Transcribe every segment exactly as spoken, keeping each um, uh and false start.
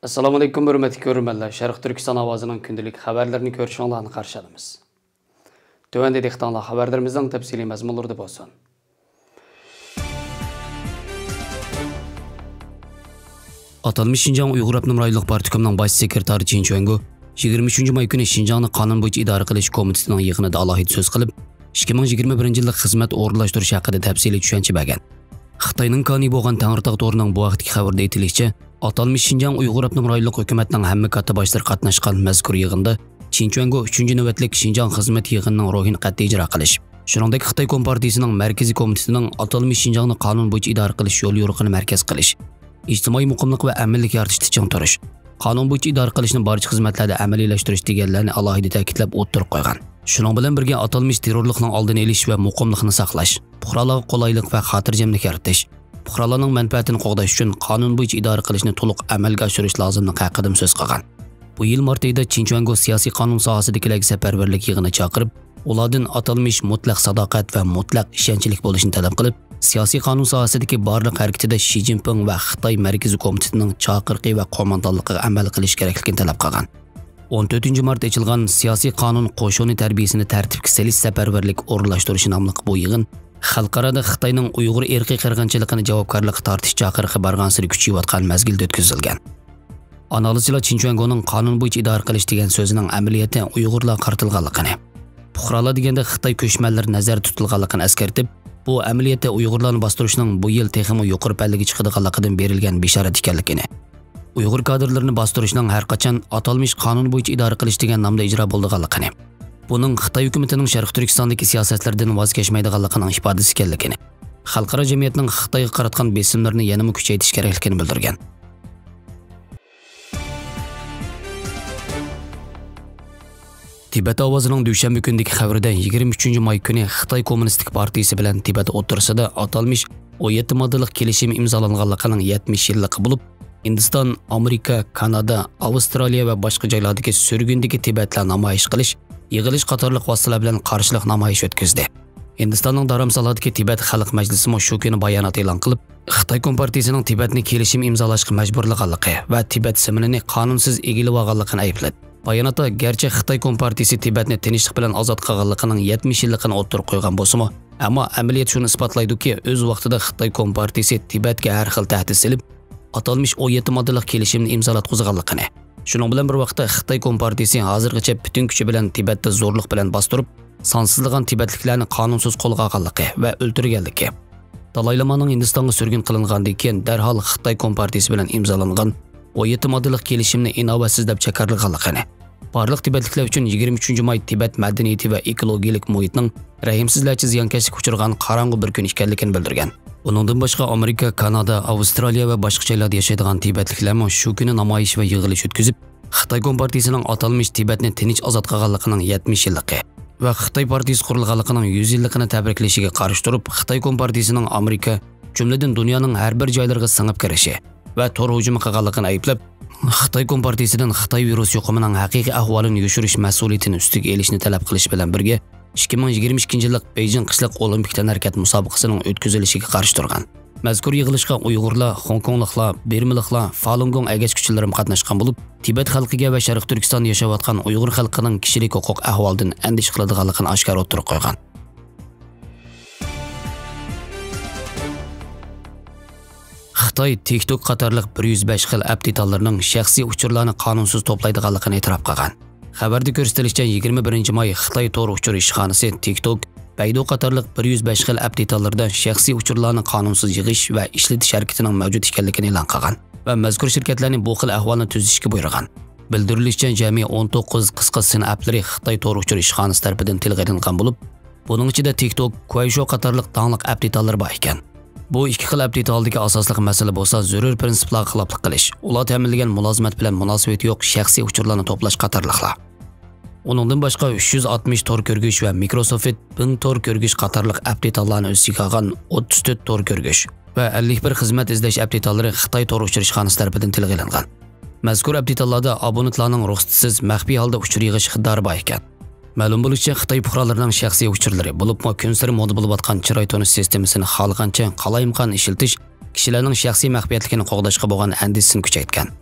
ئەسسالامۇئەلەيكۇم، ھۆرمەتلىك كۆرۈرمەنلەر. شەرقىي تۈركىستان ئاۋازىنىڭ كۈندىلىك خەۋەرلىرىنى كۆرۈشۈڭلارنى قارشى ئالىمىز. تۆۋەندە دىققىتىڭلار خەۋەرلىرىمىزنىڭ تەپسىلىي مەزمۇنلىرىدا بولسۇن. ئاتالمىش شىنجاڭ ئۇيغۇر ئاپتونوم رايونلۇق پارتكومنىڭ باش سېكرېتارى چىن چۈەنگو يىگىرمە ئۈچىنچى ماي كۈنى شىنجاڭنى قانۇن بويىچە ئىدارە قىلىش كومىتېتىنىڭ يىغىنىدا ئالاھىدە سۆز قىلىپ، ئىككى مىڭ يىگىرمە بىرىنچى يىللىق خىزمەت ئورۇنلاشتۇرۇش ھەققىدە تەپسىلىي چۈشەنچە بەرگەن. خىتاينىڭ كانى بولغان تەڭرىتاغ تورىنىڭ بۇ ھەقتىكى خەۋىرىدە ئېيتىلىشىچە، ئاتالمىش شىنجاڭ ئۇيغۇر ئاپتونوم رايونلۇق ھۆكۈمەتنىڭ ھەممە كاتتا باشلىرى قاتناشقان مەزكۇر يىغىندا چىن چۈەنگو ئۈچىنچى نۆۋەتلىك شىنجاڭ خىزمەت يىغىنىنىڭ روھىنى قەتئىي ئىجرا قىلىش، شۇنىڭدەك خىتاي كومپارتىيىسىنىڭ مەركىزىي كومىتېتىنىڭ ئاتالمىش شىنجاڭنى قانۇن بويىچە ئىدارە قىلىش يوليورۇقىنى مەركەز قىلىش، ئىجتىمائىي مۇقىملىق ۋە ئەمىنلىك يارىتىشتا چىڭ تۇرۇش، قانۇن بويىچە ئىدارە قىلىشنى بارچە خىزمەتلەردە ئەمەلىيلەشتۈرۈش دېگەنلەرنى ئالاھىدە تەكىتلەپ ئوتتۇرىغا قويغان. شۇنىڭ بىلەن بىرگە، ئاتالمىش تېررورلۇقنىڭ ئالدىنى ئېلىش ۋە مۇقىملىقنى ساقلاش، پۇقرالارغا قولايلىق ۋە خاتىرجەملىك يارىتىش، پۇقرالارنىڭ مەنپەئەتىنى قوغداش ئۈچۈن قانۇن بويىچە ئىدارە قىلىشنى تولۇق ئەمەلگە ئاشۇرۇش لازىملىقى ھەققىدىمۇ سۆز قىلغان. بۇ يىل مارت ئايىدا چىن چۈەنگو سىياسىي قانۇن ساھەسىدىكىلەرگە سەپەرۋەرلىك يىغىنى چاقىرىپ، ئۇلاردىن ئاتالمىش مۇتلەق ساداقەت ۋە مۇتلەق ئىشەنچلىك بولۇشنى تەلەپ قىلىپ، سىياسىي قانۇن ساھەسىدىكى بارلىق ھەرىكىتىدە شى جىنپىڭ ۋە خىتاي مەركىزىي كومىتېتىنىڭ چاقىرىقى ۋە قوماندانلىقىغا ئەمەل قىلىش كېرەكلىكىنى تەلەپ قىلغان. ئون تۆتىنچى مارت ئېچىلغان سىياسىي قانۇن قوشۇنى تەربىيىسىنى تەرتىپكە سېلىش سەپەرۋەرلىك ئورۇنلاشتۇرۇشى ناملىق بۇ يىغىن خەلقئارادا خىتاينىڭ ئۇيغۇر ئىرقىي قىرغىنچىلىقىنى جاۋابكارلىققا تارتىش چاقىرىقى بارغانسېرى كۈچىيىۋاتقان مەزگىلدە ئۆتكۈزۈلگەن. ئانالىزچىلار چىن چۈەنگونىڭ قانۇن بويىچە ئىدارە قىلىش دېگەن سۆزىنىڭ ئەمەلىيەتتە ئۇيغۇرلارغا قارىتىلغانلىقىنى، پۇقرالار دېگەندە خىتاي كۆچمەنلىرى نەزەردە تۇتۇلغانلىقىنى ئەسكەرتىپ، بۇ ئەمەلىيەتتە ئۇيغۇرلارنى باستۇرۇشنىڭ بۇ يىل تېخىمۇ يۇقىرى پەللىگە چىقىدىغانلىقىدىن بېرىلگەن بېشارەت ئىكەنلىكىنى، ئۇيغۇر كادىرلىرىنى باستۇرۇشنىڭ ھەرقاچان ئاتالمىش قانۇن بويىچە ئىدارە قىلىش دېگەن نامدا ئىجرا بولىدىغانلىقىنى، بۇنىڭ خىتاي ھۆكۈمىتىنىڭ شەرقىي تۈركىستاندىكى سىياسەتلىرىدىن ۋاز كەچمەيدىغانلىقىنىڭ ئىپادىسى ئىكەنلىكىنى، خەلقئارا جەمئىيەتنىڭ خىتايغا قاراتقان بېسىملىرىنى يەنىمۇ كۈچەيتىش كېرەكلىكىنى بىلدۈرگەن. تىبەت ئاۋازىنىڭ دۈشەنبە كۈنىدىكى خەۋىرىدە يىگىرمە ئۈچىنچى ماي كۈنى خىتاي كوممۇنىستىك پارتىيىسى بىلەن تىبەت ئوتتۇرىسىدا ئاتالمىش ئون يەتتە ماددىلىق كېلىشىم ئىمزالانغانلىقىنىڭ يەتمىش يىللىقى بولۇپ، ھىندىستان، ئامېرىكا، كانادا، ئاۋسترالىيە ۋە باشقا جايلاردىكى سۈرگۈندىكى تىبەتلەر نامايىش قىلىش، يىغىلىش قاتارلىق ۋاسىتىلەر بىلەن قارشىلىق نامايىشى ئۆتكۈزدى. ھىندىستاننىڭ دارامسالاھىدىكى تىبەت خەلق مەجلىسىمۇ شۇ كۈنى بايانات ئېلان قىلىپ، خىتاي كومپارتىيىسىنىڭ تىبەتنى كېلىشىم ئىمزالاشقا مەجبۇرلىغانلىقى ۋە تىبەت زېمىنىنى قانۇنسىز ئىگىلىۋالغانلىقىنى ئەيىبلىدى. باياناتتا، گەرچە خىتاي كومپارتىيىسى تىبەتنى تىنچلىق بىلەن ئازاد قىلغانلىقىنىڭ يەتمىش يىللىقىنى ئوتتۇرىغا قويغان بولسىمۇ، ئەمما ئەمەلىيەت شۇنى ئىسپاتلايدۇكى، ئۆز ۋاقتىدا خىتاي كومپارتىيىسى تىبەتكە ھەر خىل تەھدىت سېلىپ، ئاتالمىش ئون يەتتە ماددىلىق كېلىشىمنى ئىمزالاتقۇزغانلىقىنى، شۇنىڭ بىلەن بىر ۋاقىتتا، خىتاي كومپارتىيىسى ھازىرغىچە پۈتۈن كۈچى بىلەن تىبەتتە زورلۇق بىلەن باستۇرۇپ، سانسىزلىغان تىبەتلىكلەرنى قانۇنسىز قولغا ئالغانلىقى ۋە ئۆلتۈرگەنلىكى، دالاي لامانىڭ ھىندىستانغا سۈرگۈن قىلىنغاندىن كېيىن دەرھال خىتاي كومپارتىيىسى بىلەن ئىمزالانغان ئون يەتتە ماددىلىق كېلىشىمنى ئىناۋەتسىز دەپ چاكارلىغانلىقىنى، بارلىق تىبەتلىكلەر ئۈچۈن يىگىرمە ئۈچىنچى ماي تىبەت مەدەنىيىتى ۋە ئېكولوگىيەلىك مۇھىتنىڭ رەھىمسىزلەرچە زىيانكەشلىككە ئۇچرىغان قاراڭغۇ بىر كۈن ئىكەنلىكىنى بىلدۈرگەن. ئۇنىڭدىن باشقا، ئامېرىكا، كانادا، ئاۋسترالىيە ۋە باشقا جايلاردا ياشايدىغان تىبەتلىكلەرمۇ شۇ كۈنى نامايىش ۋە يىغىلىش ئۆتكۈزۈپ، خىتاي كومپارتىيىسىنىڭ ئاتالمىش تىبەتنى تىنچ ئازاد قىلغانلىقىنىڭ يەتمىش يىللىقى ۋە خىتاي پارتىيىسى قۇرۇلغانلىقىنىڭ يۈز يىللىقىنى تەبرىكلىشىگە قارشى تۇرۇپ، خىتاي كومپارتىيىسىنىڭ ئامېرىكا، جۈملىدىن دۇنيانىڭ ھەر بىر جايلىرىغا سىڭىپ كىرىشى ۋە تور ھۇجۇمى قىلغانلىقىنى ئەيىبلەپ، خىتاي كومپارتىيىسىدىن خىتاي ۋىرۇس يۇقۇمىنىڭ ھەقىقىي ئەھۋالىنى يوشۇرۇش مەسئۇلىيىتىنى ئۈستىگە ئېلىشنى تەلەپ قىلىش بىلەن بىرگە، ئىككى مىڭ يىگىرمە ئىككىنچى يىللىق بېيجىڭ قىشلىق ئولىمپىك تەنھەرىكەت مۇسابىقىسىنىڭ ئۆتكۈزۈلۈشىگە قارشى تۇرغان. مەزكۇر يىغىلىشقا ئۇيغۇرلار، خوڭكوڭلۇقلار، بىرمىلىقلار، فالۇنگوڭ ئەگەشكۈچىلىرىمۇ قاتناشقان بولۇپ، تىبەت خەلقىگە ۋە شەرقىي تۈركىستاندا ياشاۋاتقان ئۇيغۇر خەلقىنىڭ كىشىلىك ھوقۇق ئەھۋالىدىن ئەندىشە قىلىدىغانلىقىنى ئاشكارا ئوتتۇرىغا قويغان. خىتاي تىك توك قاتارلىق بىر يۈز بەش خىل ئەپ دېتاللىرىنىڭ شەخسىي ئۇچۇرلارنى قانۇنسىز توپلايدىغانلىقىنى ئېتىراپ قىلغان. خەۋەردە كۆرسىتىلىشىچە، يىگىرمە بىرىنچى ماي خىتاي تور ئۇچۇر ئىشخانىسى تىك توك، بەيدۇ قاتارلىق بىر يۈز بەش خىل ئەپ دېتاللىرىدا شەخسىي ئۇچۇرلارنى قانۇنسىز يىغىش ۋە ئىشلىتىش ھەرىكىتىنىڭ مەۋجۇت ئىكەنلىكىنى ئېلان قىلغان ۋە مەزكۇر شىركەتلەرنى بۇ خىل ئەھۋالنى تۈزىتىشكە بۇيرۇغان. بىلدۈرۈلۈشىچە، جەمئىي ئون توققۇز قىسقا سىن ئەپلىرى خىتاي تور ئۇچۇر ئىشخانىسى تەرىپىدىن تىلغا ئېلىنغان بولۇپ، بۇنىڭ ئىچىدە تىك توك، كۇەيشو قاتارلىق داڭلىق ئەپ دېتاللىرى بار ئىكەن. بۇ ئىككى خىل ئەپ دېتالىدىكى ئاساسلىق مەسىلە بولسا زۆرۈر پىرىنسىپلارغا خىلاپلىق قىلىش، ئۇلار تەمىنلىگەن مۇلازىمەت بىلەن مۇناسىۋىتى يوق شەخسىي ئۇچۇرلارنى توپلاش قاتارلىقلار. ئۇنىڭدىن باشقا، ئۈچ يۈز ئاتمىش تور كۆرگۈچ ۋە مىكروسوفت بىڭ تور كۆرگۈچ قاتارلىق ئەپ دېتاللارنى ئۆز ئىچىگە ئالغان ئوتتۇز تۆت تور كۆرگۈچ ۋە ئەللىك بىر خىزمەت ئىزدەش ئەپ دېتاللىرى خىتاي تور ئۇچۇر ئىشخانىسى تەرىپىدىن تىلغا ئېلىنغان. مەزكۇر ئەپ دېتاللاردا ئابونېنتلارنىڭ رۇخسەتسىز مەخپىي ھالدا ئۇچۇر يىغىش ئىقتىدارى بار ئىكەن. مەلۇم بولۇشىچە، خىتاي پۇقرالىرىنىڭ شەخسىي ئۇچۇرلىرى، بولۇپمۇ كۈنسېرى مودا بولۇۋاتقان چىراي تونۇش سىستېمىسىنى خالىغانچە قالايمىقان ئىشلىتىش كىشىلەرنىڭ شەخسىي مەخپىيەتلىكىنى قوغداشقا بولغان ئەندىشىسىنى كۈچەيتكەن.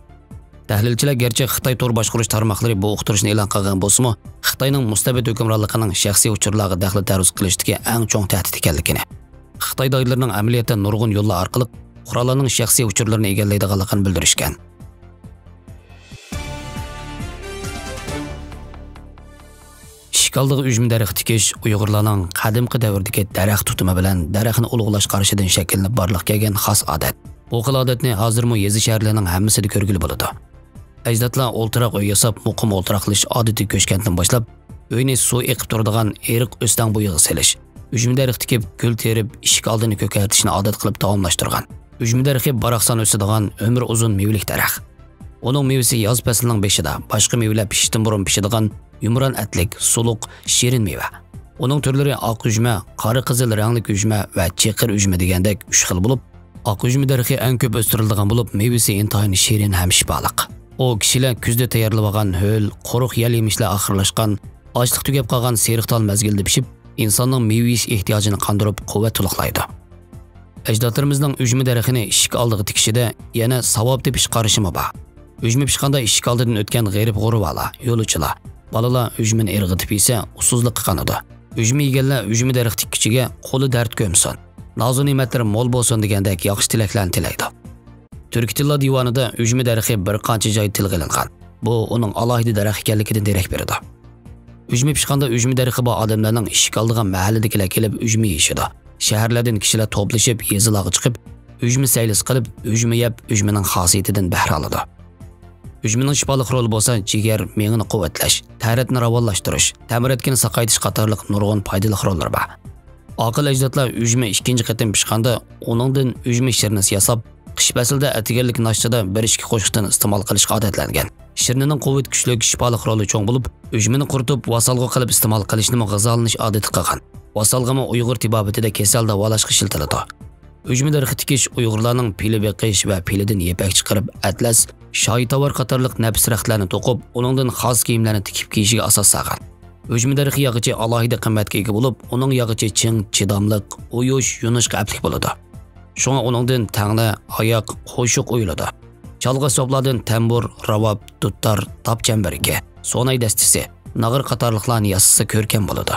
تەھلىلچىلەر گەرچە خىتاي تور باشقۇرۇش تارماقلىرى بۇ ئۇقتۇرۇشنى ئېلان قىلغان بولسىمۇ، خىتاينىڭ مۇستەبىت ھۆكۈمرانلىقىنىڭ شەخسىي ئۇچۇرلارغا دەخلى تەرۇز قىلىشتىكى ئەڭ چوڭ تەھدىت ئىكەنلىكىنى، خىتاي دائىرىلىرىنىڭ ئەمەلىيەتتە نۇرغۇن يوللار ئارقىلىق پۇقرالارنىڭ شەخسىي ئۇچۇرلىرىنى ئىگىلەيدىغانلىقىنى بىلدۈرۈشكەن. ئىشىك ئالدىغا ئۈجمە دەرىخى تىكىش ئۇيغۇرلارنىڭ قەدىمكى دەۋردىكى دەرەخ تۇتۇمى بىلەن دەرەخنى ئۇلۇغلاش قارىشىدىن شەكىللىنىپ بارلىققا كەلگەن خاس ئادەت. بۇ خىل ئادەتنى ھازىرمۇ يېزا شەھەرلەرنىڭ ھەممىسىدە كۆرگىلى بولىدۇ. ئەجدادلار ئولتۇراق ئۆي ياساپ، مۇقىم ئولتۇراقلىشىش ئادىتىگە كۆچكەندىن باشلاپ، ئۆينى سۇ ئېقىپ تۇرىدىغان ئېرىق ئۆستەڭ بويىغا سېلىش، ئۈجمە دەرىخى تىكىپ، گۈل تېرىپ، ئىشىك ئالدىنى كۆكەرتىشنى ئادەت قىلىپ داۋاملاشتۇرغان. ئۈجمە دەرىخى باراقسان ئۆسىدىغان ئۆمرى ئۇزۇن مېۋىلىك دەرەخ. ئۇنىڭ مېۋىسى ياز پەسلىنىڭ بېشىدا، باشقا مېۋىلەر پىشىشتىن بۇرۇن پىشىدىغان يۇمران ئەتلىك، سۇلۇق، شېرىن مېۋە. ئۇنىڭ تۈرلىرى ئاق ئۈجمە، قارا قىزىل رەڭلىك ئۈجمە ۋە چېقىر ئۈجمە دېگەندەك ئۈچ خىل بولۇپ، ئاق ئۈجمە دەرىخى ئەڭ كۆپ ئۆستۈرۈلىدىغان بولۇپ، مېۋىسى ئىنتايىن شېرىن ھەم شىپالىق. ئۇ كىشىلەر كۈزدە تەييارلىۋالغان ھۆل، قۇرۇق يەل يېمىشلەر ئاخىرلاشقان، ئاشلىق تۈگەپ قالغان سېرىق تال مەزگىلىدە پىشىپ، ئىنساننىڭ مېۋە يېيىش ئېھتىياجىنى قاندۇرۇپ، قۇۋۋەت تولۇقلايدۇ. ئەجدادلىرىمىزنىڭ ئۈجمە دەرىخىنى ئىشىك ئالدىغا تىكىشىدە يەنە ساۋاب تېپىش قارىشىمۇ بار. ئۈجمە پىشقاندا ئىشىك ئالدىدىن ئۆتكەن غېرىب-غۇربالار، يولۇچىلار، بالىلار ئۈجمىنى ئىرغىتىپ يېسە، ئۇسسۇزلۇققا قانىدۇ. ئۈجمە يېگەنلەر ئۈجمە دەرىخى تىككۈچىگە قولى دەرد كۆرمىسۇن، نازۇ-نېمەتلىرى مول بولسۇن دېگەندەك ياخشى تىلەكلەرنى تىلەيدۇ. تۈركىي تىللار دىۋانىدا ئۈجمە دەرىخى بىر قانچە جايدا تىلغا ئېلىنغان. بۇ ئۇنىڭ ئالاھىدە دەرەخ ئىكەنلىكىدىن دېرەك بېرىدۇ. ئۈجمە پىشقاندا ئۈجمە دەرىخى بار ئادەملەرنىڭ ئىشىك ئالدىغا مەھەللىدىكىلەر كېلىپ ئۈجمە يېيىشىدۇ. شەھەرلەردىن كىشىلەر توپلىشىپ يېزىلارغا چىقىپ، ئۈجمە سەيلىسى قىلىپ، ئۈجمە يەپ، ئۈجمىنىڭ خاسىيىتىدىن بەھرە ئالىدۇ. ئۈجمىنىڭ شىپالىق رولى بولسا جىگەر، مېڭىنى قۇۋۋەتلەش، تەرەتنى راۋانلاشتۇرۇش، تەمرەتكىنى ساقايتىش قاتارلىق نۇرغۇن پايدىلىق روللىرى بار. ئاقىل ئەجدادلار ئۈجمە ئىككىنچى قېتىم پىشقاندا، ئۇنىڭدىن ئۈجمە شىرنىسى ياساپ، قىش پەسلىدە ئەتىگەنلىك ناشتىدا بىر ئىككى قوشۇقتىن ئىستېمال قىلىشقا ئادەتلەنگەن. شىرنىنىڭ قۇۋۋىتى كۈچلۈك، شىپالىق رولى چوڭ بولۇپ، ئۈجمىنى قۇرۇتۇپ، ۋاسالغۇ قىلىپ ئىستېمال قىلىشنىمۇ غىزالىنىش ئادىتى قىلغان. ۋاسالغىمۇ ئۇيغۇر تېبابىتىدە كېسەل داۋالاشقا ئىشلىتىلىدۇ. ئۈجمە دەرىخى تىكىش ئۇيغۇرلارنىڭ پىلە بېقىش ۋە پىلىدىن يىپەك چىقىرىپ ئەتلەس، شايى تاۋار قاتارلىق نەپىس رەختلەرنى توقۇپ، ئۇنىڭدىن خاس كىيىملەرنى تىكىپ كىيىشىگە ئاساس سالغان. ئۈجمە دەرىخى ياغىچى ئالاھىدە قىممەتكە ئىگە بولۇپ، ئۇنىڭ ياغىچى چىڭ، چىداملىق، ئۇيۇش، يۇيۇنۇشقا ئەپلىك بولىدۇ. شۇڭا ئۇنىڭدىن تەڭنە، ئاياق، قوشۇق ئويۇلىدۇ. چالغۇ ئەسۋابلاردىن تەمبۇر، راۋاب، دۇتار، تاپ چەمبىرىكى، سوناي دەستىسى، ناغرا قاتارلىقلارنى ياسىسا كۆركەم بولىدۇ.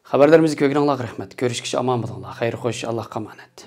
خەۋەرلىرىمىزنى كۆرگىنىڭلارغا رەھمەت. كۆرۈشكىچە ئامان بولۇڭلار. خەير خوش، ئاللاھقا ئامانەت.